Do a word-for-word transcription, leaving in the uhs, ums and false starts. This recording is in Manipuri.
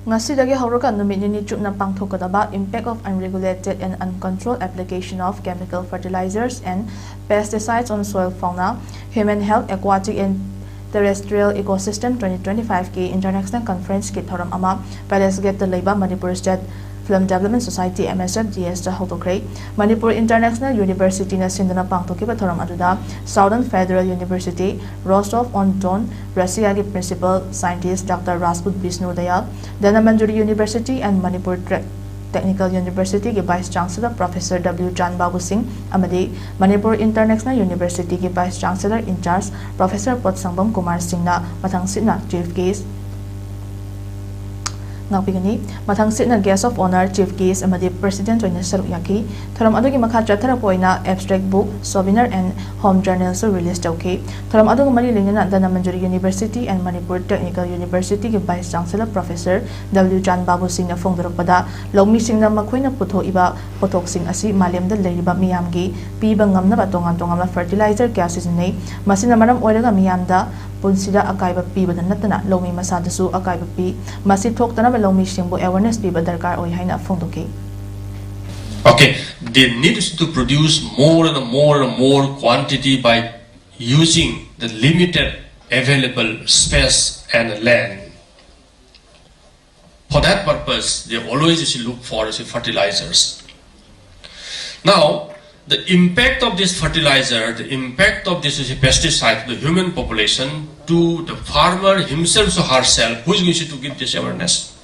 ꯉꯁꯤꯗꯒꯤ ꯍꯧꯔꯒ ꯅꯨꯃꯤꯠ ꯅꯤꯅꯤ ꯆꯨꯞꯅ ꯄꯥꯡꯊꯣꯛꯀꯗꯕ Impact of Unregulated and Uncontrolled Application of Chemical Fertilizers and Pesticides on Soil Fauna, Human Health, Aquatic and Terrestrial Ecosystem twenty twenty-five ꯀꯤ International Conference ꯀꯤ ꯊꯧꯔꯝ ꯑꯃ Palace Gate ꯇ ꯂꯩꯕ Manipur State Film Development Society, M S F D S ꯇ ꯍꯧꯗꯣꯛꯈ꯭ꯔꯦ꯫ Manipur International University ꯅ ꯁꯤꯟꯗꯨꯅ ꯄꯥꯡꯊꯣꯛꯈꯤꯕ ꯊꯧꯔꯝ ꯑꯗꯨꯗ Southern Federal University, Rostov-on-Don, ꯔꯁꯤꯌꯥꯒꯤ Principal Scientist Doctor Rajput Vishnu Dayal, Dhanamanjuri University and Manipur Tre-, Technical University ꯒꯤ Vice Chancellor Professor W ꯆꯥꯟ ꯕꯥꯕꯨ ꯁꯤꯡ ꯑꯃꯗꯤ Manipur International University ꯒꯤ Vice Chancellor in Charge Professor ꯄꯣꯠꯁꯪꯕꯝ Kumar ꯁꯤꯡꯅ ꯃꯊꯪꯁꯤꯠꯅ Chief Guest ꯉꯥꯛꯄꯤꯒꯅꯤ꯫ ꯃꯊꯪꯁꯤꯠꯅ Guest of Honour, Chief Guest ꯑꯃꯗꯤ President ꯑꯣꯏꯅ ꯁꯔꯨꯛ ꯌꯥꯈꯤ꯫ ꯊꯧꯔꯝ ꯑꯗꯨꯒꯤ ꯃꯈꯥ ꯆꯠꯊꯔꯛꯄ ꯑꯣꯏꯅ Abstract Book, Souvenir and Home Journal ꯁꯨ release ꯇꯧꯈꯤ꯫ ꯊꯧꯔꯝ ꯑꯗꯨꯒ ꯃꯔꯤ ꯂꯩꯅꯅ Dhanamanjuri University and Manipur Technical University ꯒꯤ Vice Chancellor Professor W ꯆꯥꯟ ꯕꯥꯕꯨ ꯁꯤꯡꯅ ꯐꯣꯡꯗꯣꯔꯛꯄꯗ, ꯂꯧꯃꯤꯁꯤꯡꯅ ꯃꯈꯣꯏꯅ ꯄꯨꯊꯣꯛꯏꯕ ꯄꯣꯠꯊꯣꯛꯁꯤꯡ ꯑꯁꯤ ꯃꯥꯂꯦꯝꯗ ꯂꯩꯔꯤꯕ ꯃꯤꯌꯥꯝꯒꯤ ꯄꯤꯕ ꯉꯝꯅꯕ ꯇꯣꯉꯥꯟ ꯇꯣꯉꯥꯟꯕ fertilizer ꯀꯌꯥ ꯁꯤꯖꯤꯟꯅꯩ꯫ ꯃꯁꯤꯅ ꯃꯔꯝ ꯑꯣꯏꯔꯒ ꯃꯤꯌꯥꯝꯗ ꯄꯨꯟꯁꯤꯗ ꯑꯀꯥꯏꯕ ꯄꯤꯕꯗ ꯅꯠꯇꯅ ꯂꯧꯃꯤ ꯃꯁꯥꯗꯁꯨ ꯑꯀꯥꯏꯕ ꯄꯤ꯫ ꯃꯁꯤ ꯊꯣꯛꯇꯅꯕ ꯂꯧꯃꯤꯁꯤꯡꯕꯨ awareness ꯄꯤꯕ ꯗꯔꯀꯥꯔ ꯑꯣꯏ ꯍꯥꯏꯅ ꯐꯣꯡꯗꯣꯛꯈꯤ꯫ Okay, they need to produce more and more and more quantity by using the limited available space and land. For that purpose, they always, you see, look for, you see, fertilizers. Now, the impact of this fertilizer, the impact of this, you see, pesticide to the human population, to the farmer himself or herself, who is going to give this awareness?